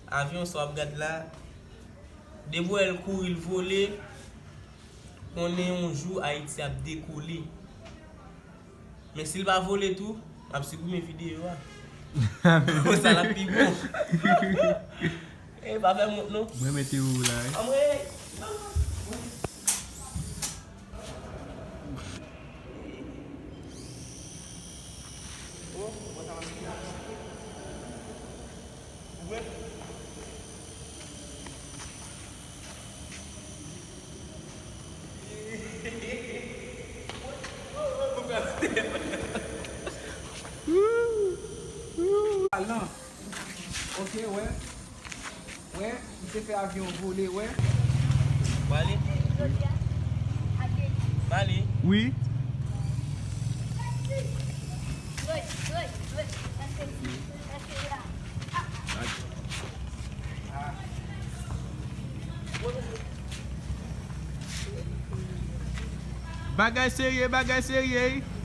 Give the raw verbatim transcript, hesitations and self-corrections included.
Avyon sa w ap gad la, depi w wè l kouri, l vole, konnen yon jou Ayiti ap dekole. Men si l pa vole tou, m ap siprime videyo a. Konsa l ap pi bon. E pa fè m wont non. Mwen mete ou la wi. Anmwey. Al nan. Ok, wè. Wè, misye fè avyon vole, wè. Bale. Bale. Wi. Bagay serye, bagay serye.